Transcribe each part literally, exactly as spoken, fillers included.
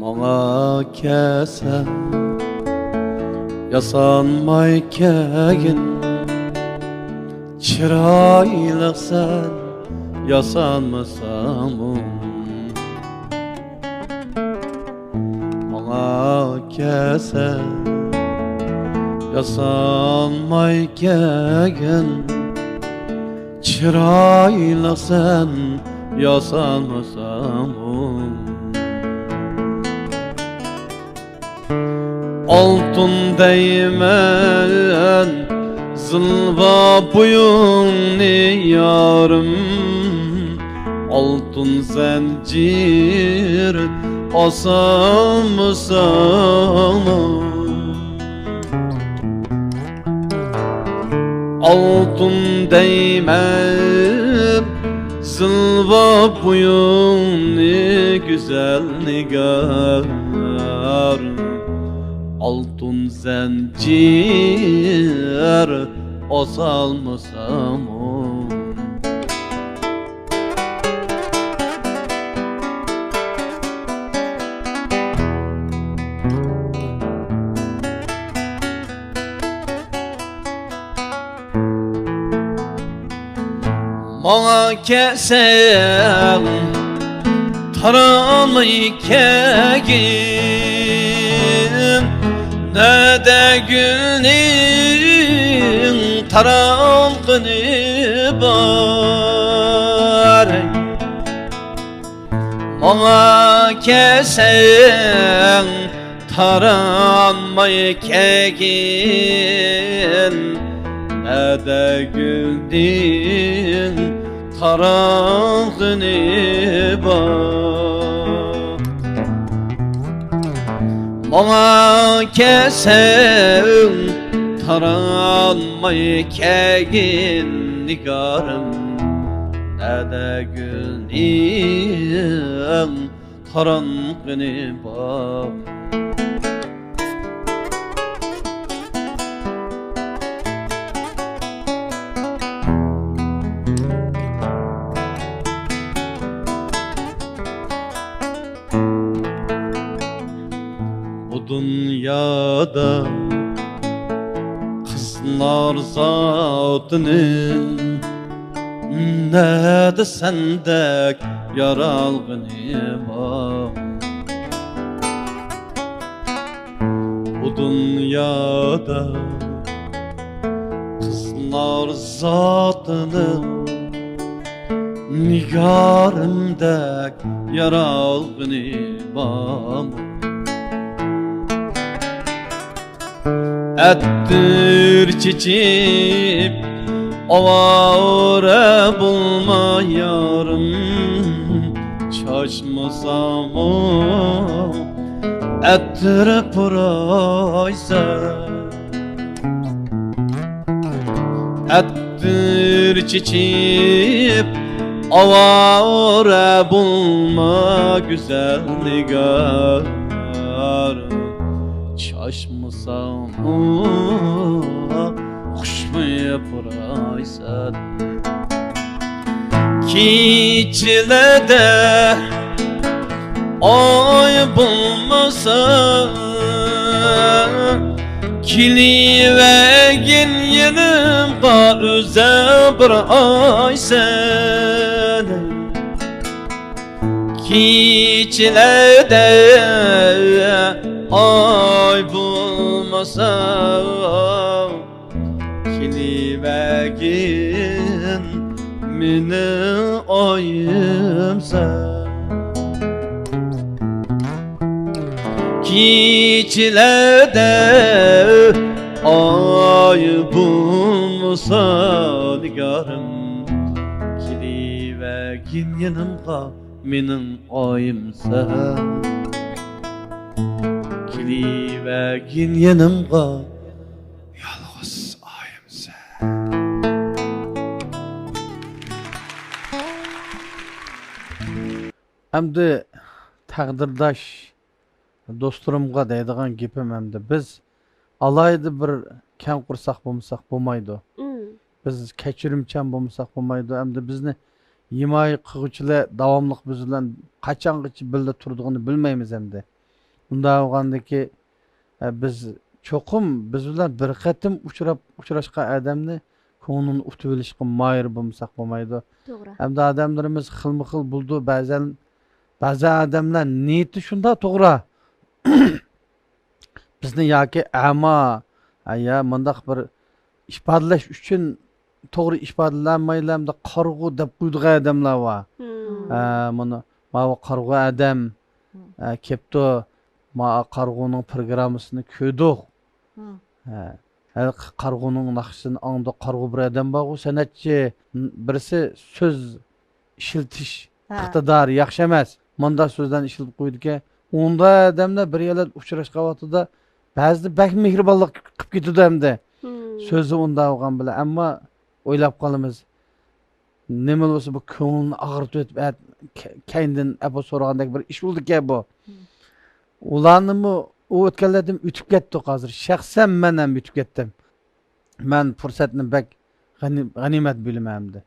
ماڭا كەلسەڭ، ياسانماي كەلگىن. چىرايلىقسەن، ياسانمىساڭمۇ. ماڭا كەلسەڭ، ياسانماي كەلگىن. چىرايلىقسەن، ياسانمىساڭمۇ. ئالتۇن دەيمەن زىلۋا بويۇڭنى يارىم، ئالتۇن زەنجىر ئاسالمىساڭمۇ. ئالتۇن دەيمەن زىلۋا بويۇڭنى گۈزەل نىگار، ئالتۇن زەنجىر ئاسالمىساڭمۇ. ماڭا كەلسەڭ، تارانماي كەلگىن، نەدە گۈلنىڭ تارانغىنى بار. ماڭا كەلسەڭ، تارانماي كەلگىن، نەدە گۈلنىڭ تارانغىنى بار. ماڭا كەلسەڭ، تارانماي كەلگىن نىگارىم، نەدە گۈلنىڭ تارانغىنى بار. بۇ دۇنيادا قىزلار زاتىنى، نەدە سەندەك يارالغىنى بار؟ بۇ دۇنيادا قىزلار زاتىنىڭ نىگارىمدەك يارالغىنى بارمۇ؟ ئەتىر چېچىپ ئاۋارە بولما يارىم، چاچمىساممۇ ئەتىر پۇرايسەن. ئەتىر چېچىپ ئاۋارە بولما گۈزەل نىگار، چاچمىساڭمۇ خۇشبۇي پۇرايسەن. كېچىلەردە ئاي بولمىسا، كېلىۋەرگىن يېنىمغا ئۆزۈڭ بىر ئاي سەن. كېچىلەردە ئاي بولمىسا، كېلىۋەرگىن مېنىڭ ئايىم سەن. كېچىلەردە ئاي بولمىسا نىگارىم، كېلىۋەرگىن يېنىمغا مېنىڭ ئايىم سەن. كېلىۋەرگىن يېنىمغا يالغۇز ئايىم سەن. ئەمدى تەقدىرداش دوستلىرىمغا دەيدىغان گېپىم ئەمدى، بىز ئالاھىدە بىر كەڭ قورساق بولمىساق بولمايدۇ. بىز كەچۈرۈمچان بولمىساق بولمايدۇ. ئەمدى بىزنى ھىمايە قىلغۇچىلار داۋاملىق بىز بىلەن قاچانغىچە بىللە تۇرىدىغىنى بىلمەيمىز ئەمدى. ئۇنداق بولغاندىكى، ئە، بىز چوقۇم بىز بىلەن بىر قېتىم ئۇچراپ، ئۇچراشقان ئادەمنى كۆڭلىنى ئۇتۇۋېلىشقا ماھىر بولمىساق بولمايدۇ. توغرا. ئەمدى ئادەملىرىمىز خىلمۇ خىل بولىدۇ. بەزەن، بەزى ئادەملەر نىيىتى شۇنداق توغرا. بىزنى ياكى ئەما، ھە، يا مۇنداق بىر ئىپادىلەش ئۈچۈن توغرا ئىپادىلەنمەيلا، ئەمدى قارىغۇ دەپ قويىدىغان ئادەملەر بار. ھە، مانا ماۋۇ قارىغۇ ئادەم، ھە، كەپتۇ، ما قارىغۇنىڭ پروگراممىسىنى كۆردۇق. ھە، ھەر قارىغۇنىڭ ناخشىسىنى ئاڭلىدۇق. قارىغۇ بىر ئادەم بارغۇ، سەنئەتچى، بىرسى سۆز ئىشلىتىش ئىقتىدارى ياخشى ئەمەس. مۇنداق سۆزلەرنى ئىشلىتىپ قويىدىكەن. ئۇنداق ئادەملەر بىر يەرلەردە ئۇچراشقان ۋاقتىدا بەزىدە بەك مېھرىبانلىق قىلىپ كېتىدۇ ئەمدى. سۆزى ئۇنداق بولغان بىلەن. ئەمما ئويلاپ قالىمىز، نېمە بولسا بۇ كۆڭلىنى ئاغرىتىۋېتىپ، ئە، كە-، كەينىدىن ئەپۇ سورىغاندەك بىر ئىش بولىدىكەن بۇ. ئۇلارنىمۇ ئۇ ئۆتكەنلەردىن ئۆتۈپ كەتتۇق ھازىر. شەخسەن مەن ھەم ئۆتۈپ كەتتىم. مەن پۇرسەتنى بەك غەنى-، غەنىيمەت بىلىمەن ئەمدى.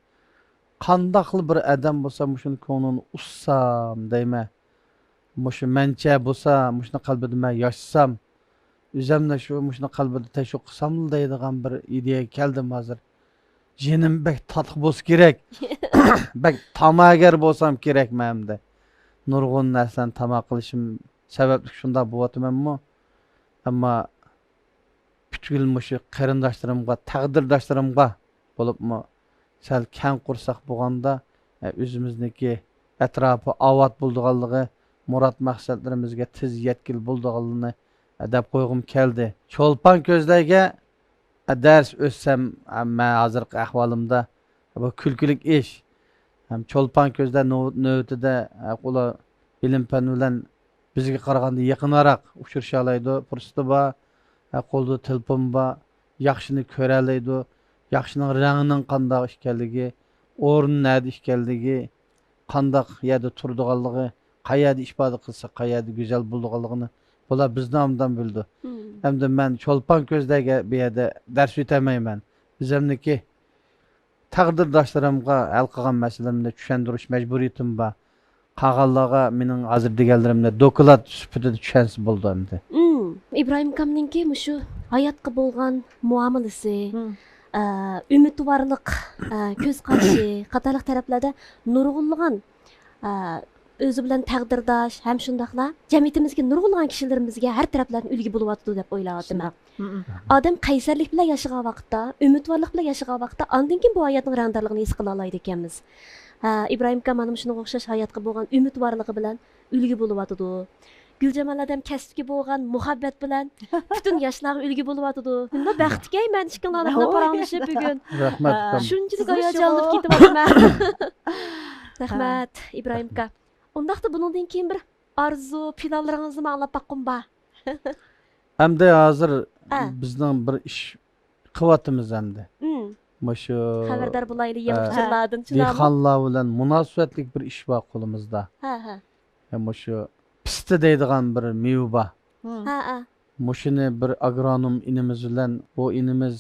قانداقلا بىر ئادەم بولسا، مۇشۇنى كۆڭلىنى ئۇسسام دەيمەن. مۇشۇ مەنچە بولسا، مۇشۇنى قەلبىدە مەن ياشىسام، ئۆزەمنى شۇ، مۇشۇنى قەلبىدە تەشۋىق قىلساملا دەيدىغان بىر ئىدىيەگە كەلدىم ھازىر. جېنىم بەك تاتلىق بولسا كېرەك، بەك تاماگەر بولسام كېرەك مەن ئەمدى. نۇرغۇن نەرسىلەرنى تاما قىلىشىم سەۋەبلىك شۇنداق بولۇۋاتىمەنمۇ؟ ئەمما پۈتكۈل مۇشۇ قېرىنداشلىرىمغا، تەقدىرداشلىرىمغا، بولۇپمۇ سەل كەڭ قورساق بولغاندا، ئە، ئۆزىمىزنىڭكى ئەتراپى ئاۋات بولىدىغانلىقى، مۇراد مەقسەتلىرىمىزگە تېز يەتكىلى بولىدىغانلىقىنى، ئە، دەپ قويغۇم كەلدى. چولپان كۆزلەرگە، ئە، دەرس ئۆتسەم، ئە، مەن ھازىرقى ئەھۋالىمدا بۇ كۈلكىلىك ئىش. ھەم چولپان كۆزلەر نۆ-، نۆۋىتىدە، ئە، ئۇلار ئىلىم-پەن بىلەن بىزگە قارىغاندا يېقىنراق ئۇچرىشالايدۇ، پۇرسىتى بار، ھە، قولىدا تېلېفون بار، ياخشىنى كۆرەلەيدۇ، ياخشىنىڭ رەڭىنىڭ قانداق ئىكەنلىكى، ئورنى نەدە ئىكەنلىكى، قانداق يەردە تۇرىدىغانلىقى، قەيەردە ئىپادە قىلسا، قەيەردە گۈزەل بولىدىغانلىقىنى بۇلار بىزدىن ئابدان بىلىدۇ. ئەمدى مەن چولپان كۆزلەرگە بۇ يەردە دەرس ئۆتەلمەيمەن. بىزەمنىكى تەقدىرداشلىرىمغا ھەل قىلغان مەسىلىلىرىمنى چۈشەندۈرۈش مەجبۇرىيىتىم بار. قالغانلارغا مېنىڭ ھازىر دېگەنلىرىمنى دوكلات سۈپىتىدە چۈشەنسە بولىدۇ ئەمدى. مم، ئىبراھىم ئاكامنىڭكى مۇشۇ ھاياتقا بولغان مۇئامىلىسى، ئە، ئۈمىدۋارلىق، ئە، كۆز قارىشى قاتارلىق تەرەپلەردە نۇرغۇنلىغان، ئە، ئۆزى بىلەن تەقدىرداش ھەم شۇنداقلا جەمئىيىتىمىزگە نۇرغۇنلىغان كىشىلىرىمىزگە ھەر تەرەپلەردىن ئۈلگە بولۇۋاتىدۇ دەپ ئويلاۋاتىمەن. ئادەم قەيسەرلىك بىلەن ياشىغان ۋاقىتتا، ئۈمىدۋارلىق بىلەن ياشىغان ۋاقىتتا، ئاندىن كېيىن بۇ ھاياتنىڭ رەڭدارلىقىنى ھېس قىلالايدىكەنمىز. ھە، ئىبراھىم ئاكا مانا مۇشۇنىڭغا ئوخشاش ھاياتقا بولغان ئۈمىدۋارلىقى بىلەن ئۈلگە بولۇۋاتىدۇ. گۈلجامال ئادەم كەسىپكە بولغان مۇھەببەت بىلەن پۈتۈن ياشلارغا ئۈلگە بولۇۋاتىدۇ. نېمە بەختلىكەي مەن ئىككىڭلار بىلەن پاراڭلىشىپ بۈگۈن. رەھمەت، ئۇكام. شۇنچىلىك ھاياجانلىنىپ كېتىۋاتىمەن. رەھمەت، ئىبراھىم ئاكا. ئۇنداقتا بۇنىڭدىن كېيىن بىر ئارزۇ، پىلانلىرىڭىزنى ماڭا ئاڭلاپ باققۇم بار. ئەمدى ھازىر بىزنىڭ بىر ئىش قىلىۋاتىمىز ئەمدى. مۇشۇ خەۋەردار بولايلى، يېڭى ئۇچۇرلاردىن، شۇنداقمۇ؟ دېھقانلار بىلەن مۇناسىۋەتلىك بىر ئىش بار قولىمىزدا. ھە، ھە. مۇشۇ پىستە دەيدىغان بىر مېۋە بار. ھە، ھە. مۇشۇنى بىر ئاگرونوم ئىنىمىز بىلەن، بۇ ئىنىمىز،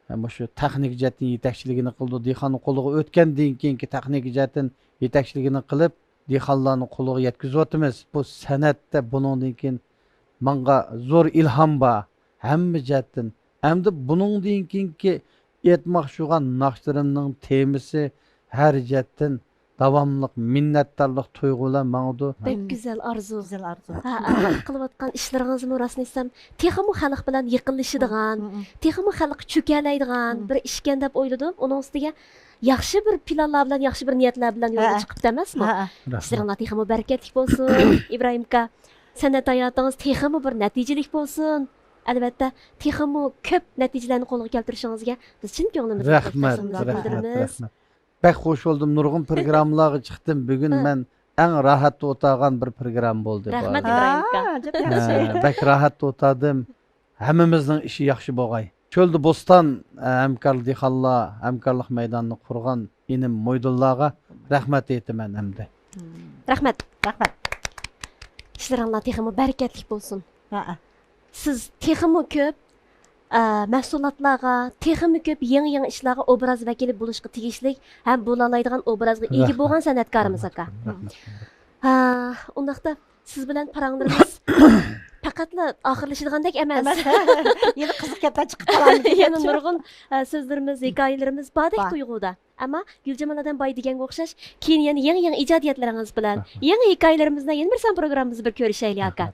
ھە، مۇشۇ تېخنىكا جەھەتتىن يېتەكچىلىكىنى قىلىدۇ. دېھقاننىڭ قولىغا ئۆتكەندىن كېيىنكى تېخنىكا جەھەتتىن يېتەكچىلىكىنى قىلىپ، دېھقانلارنىڭ قولىغا يەتكۈزۈۋاتىمىز. بۇ سەنئەتتە بۇنىڭدىن كېيىن ماڭا زور ئىلھام بار، ھەممە جەھەتتىن. ئەمدى بۇنىڭدىن كېيىنكى ئېيتماقچى بولغان ناخشىلىرىمنىڭ تېمىسى ھەر جەھەتتىن داۋاملىق مىننەتدارلىق تۇيغۇ بىلەن ماڭىدۇ. بەك گۈزەل ئارزۇ. گۈزەل ئارزۇ. ھە، ھە. قىلىۋاتقان ئىشلىرىڭىزمۇ راستىنى ئېيتسام، تېخىمۇ خەلق بىلەن يېقىنلىشىدىغان، تېخىمۇ خەلققە چۆكەلەيدىغان بىر ئىشكەن دەپ ئويلىدىم. ئۇنىڭ ئۈستىگە ياخشى بىر پىلانلار بىلەن، ياخشى بىر نىيەتلەر بىلەن يولغا چىقىپتۇ ئەمەسمۇ؟ ھە، ھە. ئىشلىرىڭلار تېخىمۇ بەرىكەتلىك بولسۇن، ئىبراھىم ئاكا. سەنئەت ھاياتىڭىز تېخىمۇ بىر نەتىجىلىك بولسۇن. ئەلۋەتتە، تېخىمۇ كۆپ نەتىجىلەرنى قولغا كەلتۈرۈشىڭىزگە بىز چىن كۆڭلىمىزدىن رەھمەت، تىلەكداشلىقىمىزنى رەھمەت، بىلدۈرىمىز. رەھمەت. بەك خۇش بولدۇم. نۇرغۇن پروگراممىلارغا چىقتىم. بۈگۈن مەن ئەڭ راھەتتە ئولتۇرغان بىر پروگرامما بولدى. رەھمەت، ئىبراھىم ئاكا. ھە، بەك راھەتتە ئولتۇردۇم. ھەممىمىزنىڭ ئىشى ياخشى بولغاي. چۆلدە بوستان، ھەمكار دېھقانلار ھەمكارلىق مەيدانىنى قۇرغان ئىنىم مويدۇنلارغا رەھمەت ئېيتىمەن ئەمدى. رەھمەت. رەھمەت. ئىشلىرىڭلار تېخىمۇ بەرىكەتلىك بولسۇن. ھەئە. سىز تېخىمۇ كۆپ ئە، مەھسۇلاتلارغا، تېخىمۇ كۆپ يېڭى يېڭى ئىشلارغا ئوبراز ۋەكىلى بولۇشقا تېگىشلىك ھەم بولالايدىغان ئوبرازغا ئىگە رەھمەت. بولغان سەنئەتكارىمىز ئاكا. رەھمەت. ھە، ئۇنداقتا سىز بىلەن پاراڭلىرىمىز پەقەتلا ئاخىرلىشىدىغاندەك ئەمەس. ئەمەس. يەنە قىزىق گەپلەر چىقىپ قالامدۇ. يەنە نۇرغۇن ئە، سۆزلىرىمىز، ھېكايىلىرىمىز باردەك بار. تۇيغۇدا. ئەمما گۈلجامال ئادەم باي دېگەنگە ئوخشاش، كېيىن يەنە يېڭى يېڭى ئىجادىيەتلىرىڭىز بىلەن، يېڭى ھېكايىلىرىمىز بىلەن يەنە بىر سان پروگراممىمىزدا بىر كۆرۈشەيلى ئاكا.